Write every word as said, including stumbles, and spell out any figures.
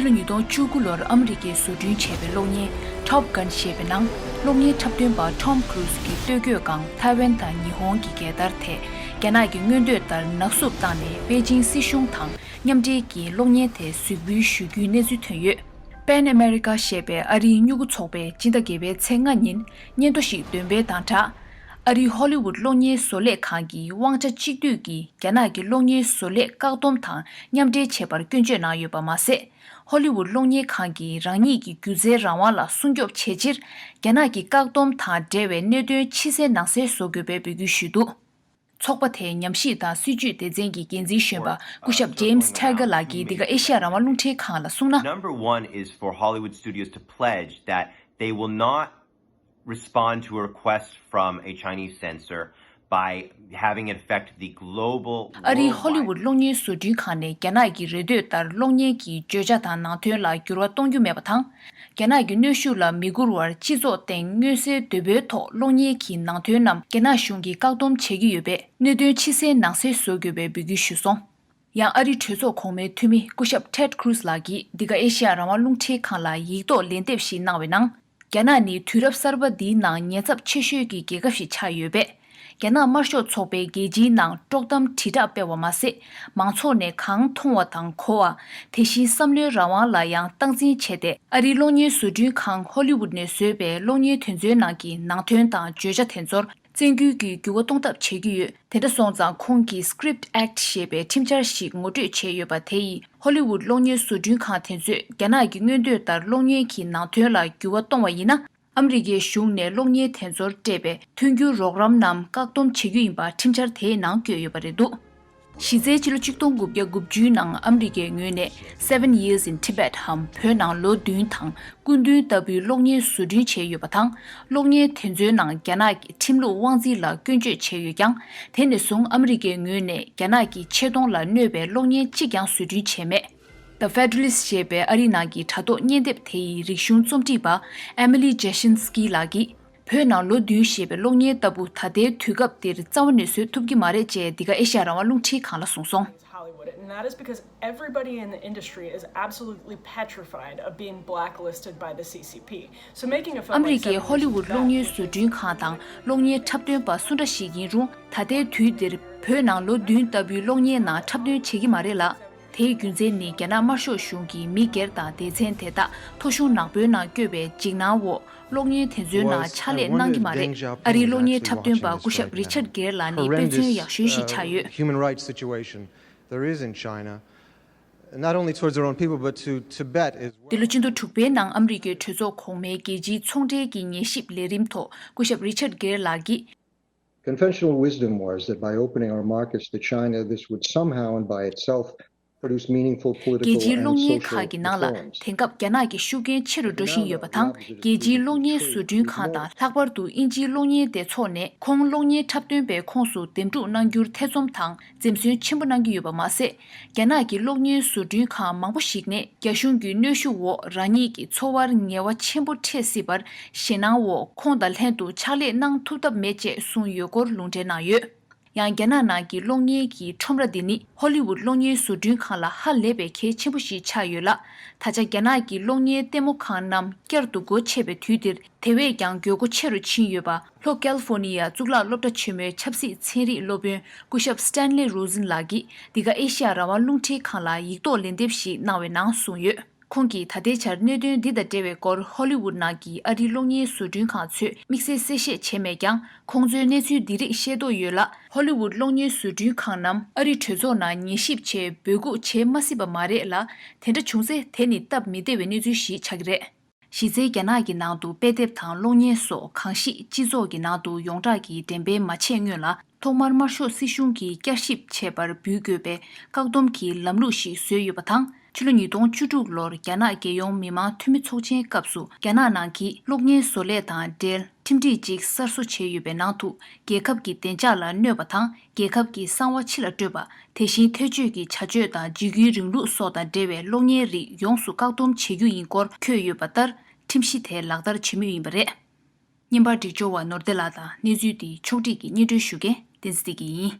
ཕྱི་ལོ་ཉིས་སྟོང་བཅུ་དགུ་ལོར་ཨ་མི་རི་ཀས་བཟོ་སྐྲུན་བྱས་པའི་གློག་བརྙན་Top Gun ཞེས་པའི་ནང་། གློག་བརྙན་འཁྲབ་སྟོན་པ་Tom Cruise གྱི་སྟོད་གོས་སྒང་ཐའེ་ཝན་དང་ཉི་ཧོང་གི་རྒྱལ་དར་དེ། རྒྱ་ནག་གི་མངོན་འདོད་ལྟར་ནག་བསུབ་བཏང་ནས་པེ་ཅིང་སྲིད་གཞུང་དང་མཉམ་འབྲེལ་གྱིས་གློག་བརྙན་དེ་གཟིགས་འབུལ་ཞུ་རྒྱུའི་གནས་ཚུལ་ཐོན་ཡོད། Pan America ཞེས་པའི་ཨ་རིའི་སྨྱུ་གུ་ཚོགས་པས་སྤྱི་ཟླ་བརྒྱད་པའི་ཚེས་ལྔ་ཉིན་སྙན་ཐོ་ཞིག་འདོན་སྤེལ་དང་སྦྲགས། ཨ་རིའི་ཧོ་ལི་ཝུད་གློག་བརྙན་བཟོ་ལས་ཁང་གིས་དབང་ཆ་གཅིག་སྡུད་ཀྱིས་རྒྱ་ནག་གི་གློག་བརྙན་བཟོ་ལས་བཀག་སྡོམ་དང་མཉམ་འབྲེལ་བྱས་པར་སྐྱོན་བརྗོད་གནང་ཡོད་པ་མ་ཟད། ཧོ་ལི་ཝུད་གློག་བརྙན་ཁང་གིས་རང་ཉིད་ཀྱི་སྒྱུ་རྩལ་རང་དབང་ལ་སྲུང་སྐྱོབ་བྱེད་ཕྱིར། རྒྱ་ནག་གི་བཀག་སྡོམ་དང་འབྲེལ་བའི་གནད་དོན་ཕྱི་གསལ་ནང་གསལ་བཟོ་དགོས་པའི་འབོད་སྐུལ་ཞུས་འདུག། ཚོགས་པ་དེས་ཉམས་ཞིབ་དང་སྲིད་བྱུས་སྡེ་ཚན་གྱི་འགན་འཛིན་གཞོན་པ་སྐུ་ཞབས་James Taggart ལགས་ཀྱིས་འདི་ག་ཨེ་ཤ་ཡ་རང་དབང་རླུང་འཕྲིན་ཁང་ལ་གསུངས་ན། Number one is for Hollywood studios to pledge that they will not respond to a request from a Chinese censor by having it affect the global ཨ་རིའི་ཧོ་ལི་ཝུད་གློག་བརྙན་བཟོ་སྐྲུན་ཁང་ནས་རྒྱ་ནག་གི་རེ་འདོད་ལྟར་གློག་བརྙན་གྱི་བརྗོད་བྱ་དང་ནང་དོན་ལ་འགྱུར་བ་གཏོང་རྒྱུ་མེད་པ་དང་། རྒྱ་ནག་གི་གནོན་ཤུགས་ལ་མི་བསྒུར་བར་སྤྱི་ཚོགས་སྟེང་མངོན་གསལ་དོད་པོའི་ཐོག་གློག་བརྙན་གྱི་ནང་དོན་རྣམས་རྒྱ་ནག་གཞུང་གིས་བཀག་སྡོམ་བྱེད་ཀྱི་ཡོད་པས། གནད་དོན་ཕྱི་གསལ་ནང་གསལ་བཟོ་དགོས་པའི་འབོད་སྐུལ་ཞུས་སོང་། ཡང་ཨ་རིའི་གྲོས་ཚོགས་གོང་མའི་འཐུས་མི་སྐུ་ཞབས་Ted Cruz ལགས་ཀྱིས་འདི་ག་ཨེ་ཤ་ཡ་རང་དབང་རླུང་འཕྲིན་ཁང་ལ་ཡིག་ཐོག་ལན་འདེབས་ཤིག་གནང་བའི་ནང་། རྒྱ་ནག་ནི་དུས་རབས་གསར་པ་འདིའི་ནང་ཉེན་ཚབས་ཆེ་ཤོས་ཀྱི་རྒྱལ་ཁབ་ཞིག་ཆགས་ཡོད་པས། རྒྱ་ནག་དམར་ཤོག་ཚོགས་པས་རྒྱལ་སྤྱིའི་ནང་དཀྲོག་གཏམ་དྲིལ་བསྒྲགས་སྤེལ་བ་མ་ཟད། མང་ཚོགས་ནས་གང་མཐོང་བ་དང་གོ་བ། དེ་བཞིན་བསམ་བློའི་རང་དབང་ལ་ཡང་སྟངས་འཛིན་བྱས་ཏེ། ཨ་རིའི་གློག་བརྙན་བཟོ་སྐྲུན་ཁང་ཧོ་ལི་ཝུད་ནས་བཟོས་པའི་གློག་བརྙན་དེ་ཚོའི་ནང་གི་ནང་དོན་དང་བརྗོད་བྱ་དེ་ཚོར། བཙན་སྐུལ་གྱིས་འགྱུར་བ་གཏོང་ཐབས་བྱེད་ཀྱི་ཡོད། དེ་འདྲ་སོང་ཙང་ཁོང་གིས་Script Act ཞེས་པའི་ཁྲིམས་འཆར་ཞིག་ངོ་སྤྲོད་བྱས་ཡོད་པ་དེ་ཡིས་ཧོ་ལི་ཝུད་གློག་བརྙན་བཟོ་སྐྲུན་ཁང་དེ་ཚོས་རྒྱ་ནག་གི་མངོན་འདོད་ལྟར་གློག་བརྙན་གྱི་ནང་དོན་ལ་འགྱུར་བ་གཏོང་བ་ཡིན་ན། ཨ་མི་རི་ཀའི་གཞུང་ནས་གློག་བརྙན་དེ་ཚོར་སྤྲད་པའི་མཐུན་འགྱུར་རོགས་རམ་རྣམས་བཀག་སྡོམ་བྱེད་རྒྱུ་ཡིན་པ་ཁྲིམས་འཆར་དེའི་ནང་བཀོད་ཡོད་པ་རེད་འདུག། གཞི་རྩའི་ཕྱི་ལོ་ཆིག་སྟོང་དགུ་བརྒྱ་དགུ་བཅུའི་ནང་ཨ་མི་རི་ཀའི་ངོས་ནས་Seven Years in Tibet འམ་བོད་ནང་ལོ་བདུན་དང་སྐུ་མདུན་ལྟ་བུའི་གློག་བརྙན་བཟོ་སྐྲུན་བྱས་ཡོད་པ་དང་། གློག་བརྙན་དེ་ཚོའི་ནང་རྒྱ་ནག་གི་ཁྲིམས་ལུགས་དབང་འཛིན་ལ་སྐྱོན་བརྗོད་བྱས་ཡོད་ཀྱང་། དེ་ནས་བཟུང་ཨ་མི་རི་ཀའི་ངོས་ནས་རྒྱ་ནག་གི་ཆེ་མཐོང་ལ་གནོད་པའི་གློག་བརྙན་གཅིག་ཀྱང་བཟོ་སྐྲུན་བྱས་མེད། The Federalist ཞེས་པའི་ཨ་རིའི་ནང་གི་དྲ་ཐོག་བརྙན་དེབ་དེ་ཡི་རིག་གཞུང་རྩོམ་སྒྲིག་པ་Emily Jashinsky ལགས་ཀྱིས། བོད་ནང་ལོ་བདུན་ཞེས་པའི་གློག་བརྙན་ལྟ་བུ་ད་ལྟའི་དུས་སྐབས་འདིར་རྩ་བ་ནས་བཟོ་ཐུབ་ཀྱི་མ་རེད་ཅེས་འདི་ག་ཨེ་ཤ་ཡ་རང་དབང་རླུང་འཕྲིན་ཁང་ལ་གསུངས་སོང་། Hollywood, and that is because everybody in the industry is absolutely petrified of being blacklisted by the C C P. So making a film ཨ་མི་རི་ཀའི་ཧོ་ལི་ཝུད་གློག་བརྙན་བཟོ་སྐྲུན་ཁང་དང་གློག་བརྙན་འཁྲབ་སྟོན་པ་སུ་འདྲ་ཞིག་ཡིན་རུང་། ད་ལྟའི་དུས་འདིར་བོད་ནང་ལོ་བདུན་ལྟ་བུའི་གློག་བརྙན་ནང་འཁྲབ་སྟོན་བྱེད་ཀྱི་མ་རེད་ལ། དེའི་རྒྱུ་མཚན་ནི་རྒྱ་ནག་དམར་ཤོག་གཞུང་གིས་མི་སྒེར་དང་སྡེ་ཚན་དེ་དག་ཐོ་གཞུང་ནག་པོའི་ནང་བསྐྱོད་པའི་འཇིགས་སྣང་འོག་གློག་བརྙན་དེ་ཚོའི་ནང་ཕྱག་ལས་གནང་གི་མ་རེད། ཨ་རིའི་གློག་བརྙན་འཁྲབ་སྟོན་པ་སྐུ་ཞབས་Richard Gere ལགས་ནི་དཔེ་མཚོན་ཡག་ཤོས་ཤིག་ཆགས་ཡོད། Human rights situation there is in China, not only towards their own people but to Tibet as well. འདི་ལོ་སྤྱི་ཟླ་དྲུག་པའི་ནང་ཨ་མི་རི་ཀའི་གྲོས་ཚོགས་གོང་མའི་རྒྱལ་སྤྱིའི་ཚོང་འབྲེལ་གྱི་ཉན་ཞིབ་ལས་རིམ་ཐོག་སྐུ་ཞབས་Richard Gere ལགས་ཀྱིས། Conventional wisdom was that by opening our markets to China, this would somehow and by itself produce meaningful political and social reforms. རྒྱལ་སྤྱིའི་གློག་བརྙན་ཁག་གི་ནང་ལ་དེང་སྐབས་རྒྱ་ནག་གི་ཤུགས་རྐྱེན་ཆེ་རུ་འགྲོ་བཞིན་ཡོད་པ་དང་། རྒྱལ་སྤྱིའི་གློག་བརྙན་བཟོ་སྐྲུན་ཁང་དང་ལྷག་པར་དུ་དབྱིན་ཇིའི་གློག་བརྙན་སྡེ་ཚོགས་ནས་ཁོང་གློག་བརྙན་འཁྲབ་སྟོན་པའི་ཁོངས་སུ་འདེམས་སྒྲུག་གནང་རྒྱུར་ཐེ་ཚོམ་དང་འཛེམ་ཟོན་ཆེན་པོ་གནང་གི་ཡོད་པ་མ་ཟད། རྒྱ་ནག་གི་གློག་བརྙན་བཟོ་སྐྲུན་ཁང་མང་པོ་ཞིག་ནས་རྒྱ་གཞུང་གི་གནོན་ཤུགས་འོག་རང་ཉིད་ཀྱི་འཚོ་བར་ངལ་བ་ཆེན་པོ་འཕྲད་སྲིད་པར་ཞེད་སྣང་འོག་ཁོང་དང་ལྷན་དུ་ཕྱག་ལས་གནང་ཐུབ་ཐབས་མེད་ཅེས་གསུངས་ཡོད་སྐོར་ལུང་འདྲེན་གནང་ཡོད། ཡང་རྒྱ་ནག་ནང་གི་གློག་བརྙན་གྱི་ཁྲོམ་ར་འདི་ནི་ཧོ་ལི་ཝུད་གློག་བརྙན་བཟོ་སྐྲུན་ཁང་ལ་ཧ་ལས་པའི་གལ་ཆེན་པོ་ཞིག་ཆགས་ཡོད་ལ། ད་ཆ་རྒྱ་ནག་གི་གློག་བརྙན་ལྟད་མོ་ཁང་རྣམས་བསྐྱར་དུ་སྒོ་ཕྱེ་བའི་དུས་འདིར། དེ་བས་ཀྱང་དགོས་མཁོ་ཆེ་རུ་ཕྱིན་ཡོད་པ། ལྷོ་ཀལ་ཧྥོ་ནི་ཡ་གཙུག་ལག་སློབ་གྲྭ་ཆེན་མོའི་ཆབ་སྲིད་ཚན་རིག་སློབ་དཔོན་སྐུ་ཞབས་Stanley Rosen ལགས་ཀྱིས་འདི་ག་ཨེ་ཤ་ཡ་རང་དབང་རླུང་འཕྲིན་ཁང་ལ་ཡིག་ཐོག་ལན་འདེབས་ཤིག་གནང་བའི་ནང་གསུངས་ཡོད། ཁོང་གིས་ད་ལྟའི་ཆར་གནད་དོན་འདི་དང་འབྲེལ་བའི་སྐོར་ཧོ་ལི་ཝུད་ནང་གི་ཨ་རིའི་གློག་བརྙན་བཟོ་སྐྲུན་ཁང་ཚོས་དམིགས་བསལ་གསལ་བཤད་བྱས་མེད་ཀྱང་། ཁོང་ཚོས་གནས་ཚུལ་འདི་རིགས་ཤེས་རྟོགས་ཡོད་ལ། ཧོ་ལི་ཝུད་གློག་བརྙན་བཟོ་སྐྲུན་ཁང་རྣམས་ཨ་རིའི་གྲོས་ཚོགས་ནང་ཉན་ཞིབ་ཆེད་འབོད་འགུག་བྱེད་མ་སྲིད་པ་མ་རེད་ལ། དེ་འདྲ་བྱུང་ཚེ་དེ་ནི་སྟབས་མི་བདེ་བའི་གནས་ཚུལ་ཞིག་ཆགས་ཀྱི་རེད། གཞི་རྩའི་རྒྱ་ནག་གི་ནང་དུ་དཔེ་དེབ་དང་གློག་བརྙན་སོགས་གང་ཞིག་སྤྱི་ཚོགས་ཀྱི་ནང་དུ་ཡོངས་གྲགས་ཀྱིས་འགྲེམས་སྤེལ་མ་བྱས་སྔོན་ལ། ཐོག་མར་དམར་ཤོག་སྲིད་གཞུང་གིས་བསྐྱར་ཞིབ་བྱེད་པར་འབུལ་དགོས་པའི་བཀག་སྡོམ་གྱི་ལམ་ལུགས་ཤིག་བཟོས་ཡོད་པ་དང་། ཕྱི་ལོ་ཉིས་སྟོང་བཅུ་དྲུག་ལོར་རྒྱ་ནག་རྒྱལ་ཡོངས་མི་དམངས་འཐུས་མི་ཚོགས་ཆེན་སྐབས་སུ་རྒྱ་ནག་ནང་གི་གློག་བརྙན་བཟོ་ལས་དང་འབྲེལ་ཁྲིམས་སྒྲིག་ཅིག་གསར་བཟོ་བྱས་ཡོད་པའི་ནང་དུ། རྒྱལ་ཁབ་ཀྱི་བདེ་འཇགས་ལ་གནོད་པ་དང་། རྒྱལ་ཁབ་ཀྱི་གསང་བ་ཕྱི་ལ་སྤྲོད་པ། དེ་བཞིན་ཐེ་བྱུས་ཀྱི་བྱ་སྤྱོད་དང་འཇིགས་སྐུལ་རིང་ལུགས་སོགས་དང་འབྲེལ་བའི་གློག་བརྙན་རིགས་ཡོངས་སུ་བཀག་སྡོམ་བྱེད་རྒྱུ་ཡིན་སྐོར་འཁོད་ཡོད་པ་ལྟར། ཁྲིམས་གཞི་དེ་ལག་བསྟར་བྱེད་མུས་ཡིན་པ་རེད། བརྙན་པར་སྒྲིག་སྦྱོར་བ་ནོར་བདེ་ལགས་དང་། གནས་ཚུལ་འདི་ཕྱོགས་སྒྲིག་གིས་སྙན་སྒྲོན་ཞུ་མཁན་བསྟན་འཛིན་བདེ་སྐྱིད་ཡིན།